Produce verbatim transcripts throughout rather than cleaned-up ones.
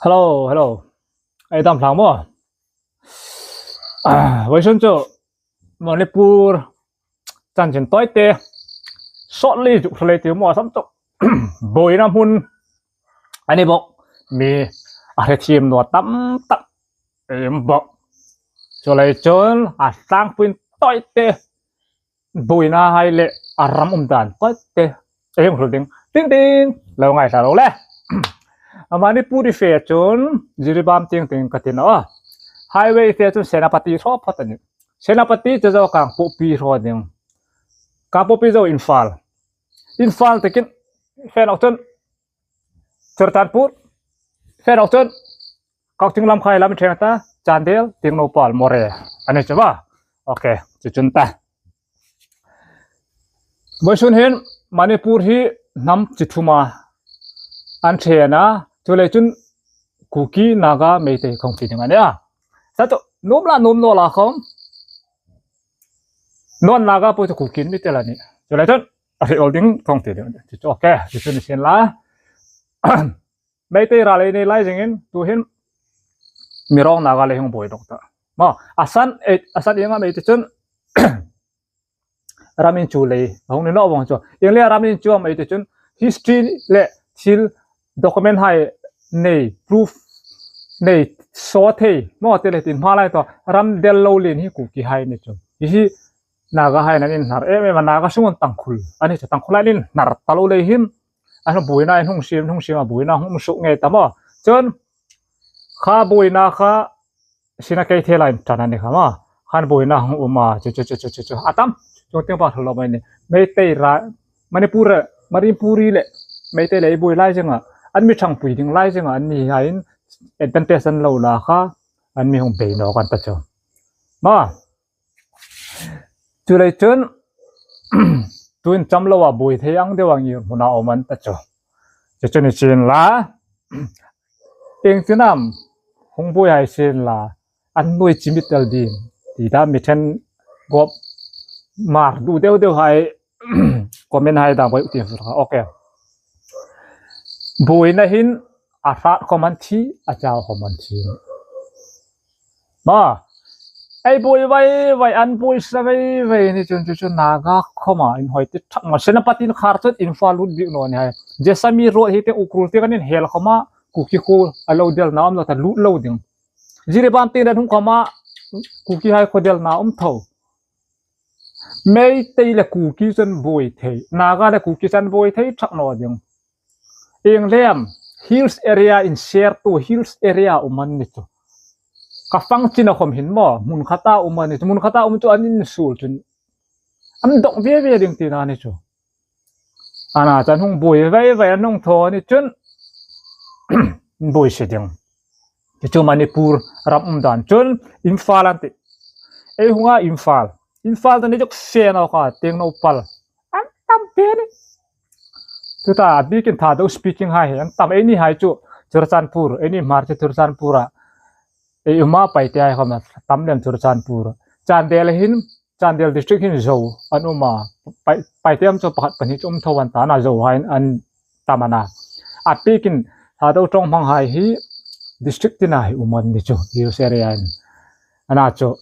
Hello, hello. Ei dam hlang maw? Ah, vawisun chu Manipur chanchin tawite sawt lei zuk hril lei ti maw sam chu buoina hmun a ni bawk. Mi a hre thiem naw tam tak ei um bawk. Chuleiin chun a tlangpuiin tawite buoina hai le a ram um dan tawite ei hung hril ding. Ding ding, lo ngaithla ro le. A Manipuri fe chun Jiribam tieng tieng ka ti naw a. Highway fe chun Senapati hraw phawt a nih. Senapati chu zo Kangpokpi hraw ding. Kangpokpi zo Imphal. Imphal tieng fe nawk chun Churachandpur. Fe nawk chun Kaungching lam khai lam ṭheng ta, Chandel, Tengnoupal, Moreh. A ni chu maw. Ok, chu chun ta. Vawisun hin Manipur hi hnam chi thuma an ṭhen a, chuleiin chun Kuki, Naga, Meitei khawm ti ding a nih a. Sa chu nuom la nuom naw la khawm. Naga po chu Kuki mi tel a nih. Chuleiin chun a hre awl ding khawm ti ding. Chu chu ok, chu chu ni sien la. Meitei ral ei nei lai zingin, tuhin Mirong Naga le hung buoi dawk ta. Maw, a san, eh, a san ienga Meitei chun ram inchu lei, a hung ni naw vawng chu. Ieng leia ram inchu am ei ti chun, history le thil document hai nei, proof nei, saw thei, maw te le tin hma lai tawh, ram del lo lien hi Kuki hai ni chu. Hi hi Naga hai an inhnar em em a, Naga sunga Tangkhul a ni chu, Tangkhul hai an inhnar ta lo lei hin, a hung buoina, a hung siem, hung siem a buoina, hung suk ngei ta maw. Chun, kha buoina kha, Sina Keithel-in ṭan a ni kha maw. Khan buoina hung um a, chu, chu, chu, chu, chu, chu. A tam, chu tieng pa thal lo mai ni. Meitei ra, Manipur, Manipuri le, Meitei le buoi lai zinga, an mi ṭhangpui ding lai zinga, anni haiin advantage an lo la kha, an mi hung bei nawk an ta chu. Maw. Chuleiin chun, tuin cham lo a buoi thei ang deu ang i hmuna um an ta chu. Chu chu ni sien la, ieng tin am, hung buoi hai sien la, an nuoi chimit tel ding, ti ta mi ṭhen gop mar du deu deu hai, comment hai dang buoi ti fur kha. Ok. Buoina hin a hrat khawm an thi, a chau khawm an thi. Maw, ei buoi vai vai, an buoi sa vai vai ni chun chu chu Naga khawma inhawi ti thak maw. Senapati-in khar chun Imphal lut bik naw ni hai. Jessami Road hi te Ukhrul te kan inhel khawma, Kuki khuo a lo del naw am lo ta lut lo ding. Jiribam tieng an hung khawma, Kuki hai khuo del naw um tho. Meitei le Kuki chun buoi thei, Naga le Kuki chun buoi thei thak naw ding. Ieng leia am, hills area in share tu, hills area um an ni chu. Ka fang china khawm hin maw, hmun khata um an ni chu, hmun khata um chu an insuol chun. An dawk ve ve ding tina ni chu. Ana chun hung buoi vai vai an hung thaw ni chun, buoi si ding. Chu chu Manipur ram um dan chun, Imphal an ti. Ei hunga Imphal. Imphal ta ni chu se naw kha, Tengnoupal. An tam pe ni. Tuta, a bikin Thadou speaking hai, an tam ei ni hai chu, Churachandpur, ei ni Hmar chu Churachandpur a. Ei um a Paite hai khawm a tam lem Churachandpur. Chandel hin, Chandel district hin Zo an um a. Pai, Paite am chu pakhat pahni chu um tho an ta na, Zo hai an tam a na. A bikin Thadou ṭawng hmang hai hi district tina hi um an ni chu, hills area in. Ana chu,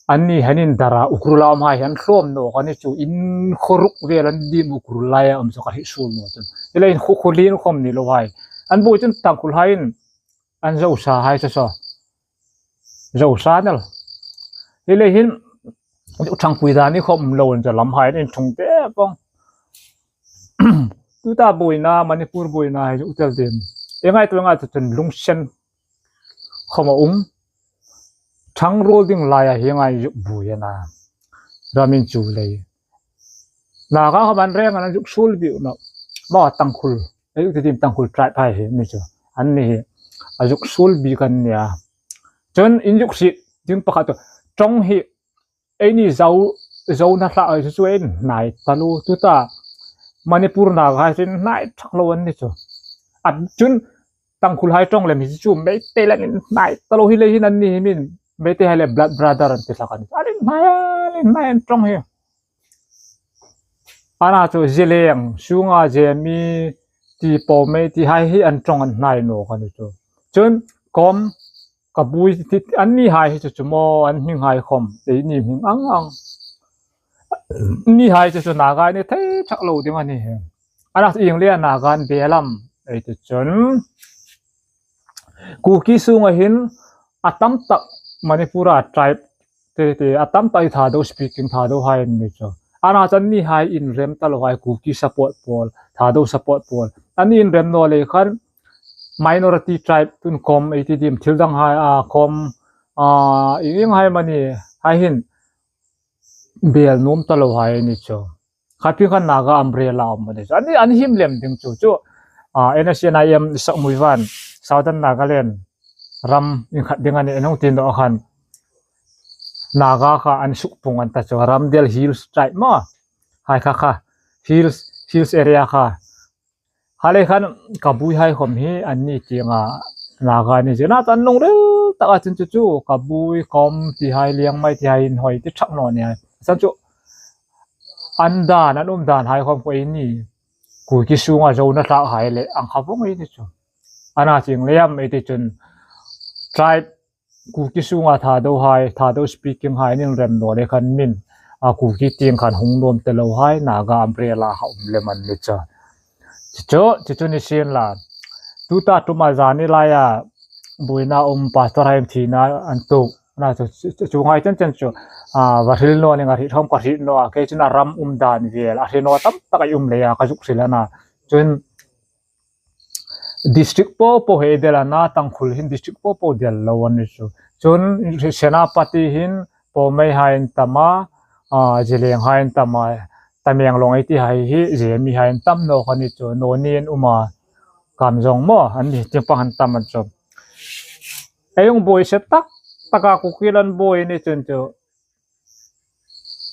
anni han indar a, Ukhrul a um hai an hlawm nawk a ni chu, in khuo ruk vel an dim Ukhrul laia um chu ka hriet suol naw chun. Hi lai in khuo, khuo lien khawm ni lo hai. An buoi chun Tangkhul haiin, an Zosa hai chu saw. Zosa nel. Hi lai hin, ṭhangpui dan ni khawm lo an chu lam hai in ṭhung te pawng. Tuta buoina, Manipur buoina hai chu tel ding. Ieng ngai tu ngai tu chun lungsen khawm a um. Ṭhang ruol ding laia hi ngai zuk buoi a na. Ram inchu lei. Naga khawm an reng an zuk suol bik naw. Maw Tangkhul. Ei zuk ti dim Tangkhul tribe hai hi ni chu. Anni hi. A zuk suol bik an nia. Chun in zuk si ding pakhat chu. Ṭawng hi ei ni Zo, Zo na hla ai chu chu ei hnai ta lo. Tuta Manipur Naga hai chu hnai thak lo an ni chu. A chun Tangkhul hai ṭawng lem hi chu Meitei le an hnai ta lo hi lei hin anni hi min Meitei hai le blood brother an ti hlak a ni. An hnai, an hnai an ṭawng hi. Ana chu Zeliang, sunga Zemi, ti, Poumai ti hai hi an ṭawng an hnai nawk a ni chu. Chun Kom, Kabui ti anni hai hi chu chu maw, an hming hai khawm eini hming ang ang. Anni hai chu chu Naga ni thei ṭhak lo ding a ni hi. Ana ieng leia Naga an bel am ei ti chun, Kuki sunga hin a tam tak Manipur-a tribe te, te a tam tak hi Thado speaking, Thado hai an ni chu. Ana chu anni hai inrem ta lo hai, Kuki support pawl, Thado support pawl. An inrem naw lei khan minority tribe, tun Kom ei ti dim, thil dang hai, a, Kom, a, ieng ieng hai mani hai hin bel nuom ta lo hai an ni chu. Khat phing khan Naga umbrella a um a ni chu. An, an him lem ding chu chu. A, N S C N I M Isaac Muivah Southern Nagaland ram inkhat ding a nih an hung ti naw khan, Naga kha an suk pung an ta chu. Ramdel Hills tribe maw, hai kha kha, Hills, Hills area kha. Kha lei khan Kabui hai khawm hi anni tienga Naga ni chu. Ana chu an lungril taka chun chu chu Kabui, Kom ti hai, Liangmai ti hai inhawi ti ṭhak naw ni hai. San chu an dan, an um dan hai khawm kha eini Kuki sunga Zo na tlak hai le ang kha vawng ei ti chu. Ana chu ieng leia am ei ti chun, tribe Kuki sunga Thado hai, Thado speaking hai an inrem naw lei khan min, a, Kuki tieng khan hung nuom ta lo hai, Naga umbrella kha um lem an ni chu. Chu chu, chu chu ni sien la. Tuta tuma zani laia buoina um pastor hai thina an tuok. Ana chu, chu, chu ngai chen chen chu, a, va hril naw ning a, hriet khawm ka hriet naw a, kei chun a ram um dan vel a hre naw tam tak ei um leia ka zuk hril a na. Chun district po po hi del a na, Tangkhul hin district po po del lo an ni chu. Chun Senapati hin Poumai hai an tam a, a, Zeliang hai an tam a, Tamenglong ei ti hai hi Zemi hai an tam nawk a ni chu. Noni an um a, Kamjong maw, anni tieng pang an tam a ni chu. Ei hung buoi se tak taka Kuki an buoi ni chun chu,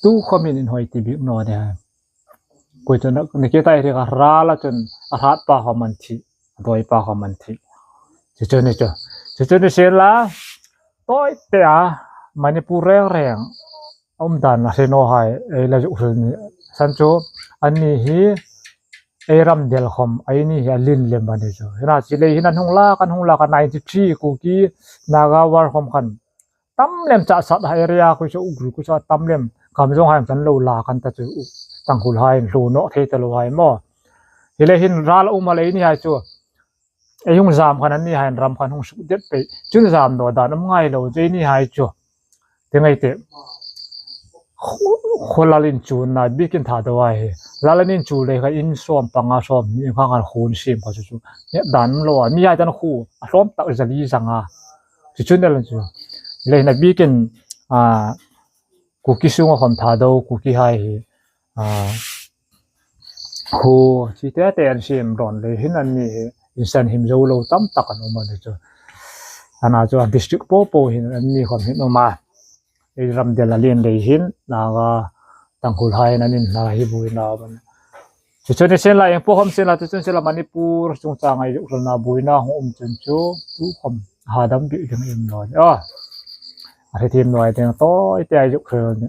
tu khawmin inhawi ti bik naw ni hai. Kei chun ni ki tai ri ka ral a chun a hrat pa khawm an thi, a dawi pa khawm an thi. Chu chu ni chu. Chu chu ni sien la, tawi te a Manipur reng reng a um dan a hre naw hai ei la zuk hril ni. San chu anni hi ei ram del khawm eini hi a lien lem a ni chu. Hina chu lei hin an hung lak, an hung lak a, ninety-three Kuki Naga war khawm khan tam lem Chassad hai area khu chu, Ukhrul khu chu a tam lem, Kamjong hai an lo lak an ta chu, Tangkhul hai an hlu nawk thei ta lo hai maw. Hi lei hin ral a um a, lei ni hai chu ei hung zam khan anni hai an ram khan hung suk det pei. Chun zam naw dan um ngai lo chu eini hai chu. Ti ngai te. Khu, khu lal inchunna bikin Thado hai hi. Lal an inchun lei kha in sawm panga sawmhni kha khan khu an siem kha chu chu. Nget dan lo a. Mi hai tan khu a hlawm tak zali zanga. Chu chu ni el chu. Lei na bikin, a, Kuki sunga khawm Thado, Kuki hai hi, a, khu chi te te an siem dawn lei hin anni hi insan him zo lo tam tak an um a ni chu. Ana chu a district po po hin anni khawm hin um a. Ei ram del a lien lei hin, Naga Tangkhul hai an inhla hi buoina a um a. Chu chu ni sien la, ieng po khawm sien la, chu chu ni sien la, Manipur chungchanga ei zuk hril na buoina hung um chun chu, tu khawm hadam bik ding ei um naw ni. A, a hre thiem naw ei ding tawi te ei zuk hril ni.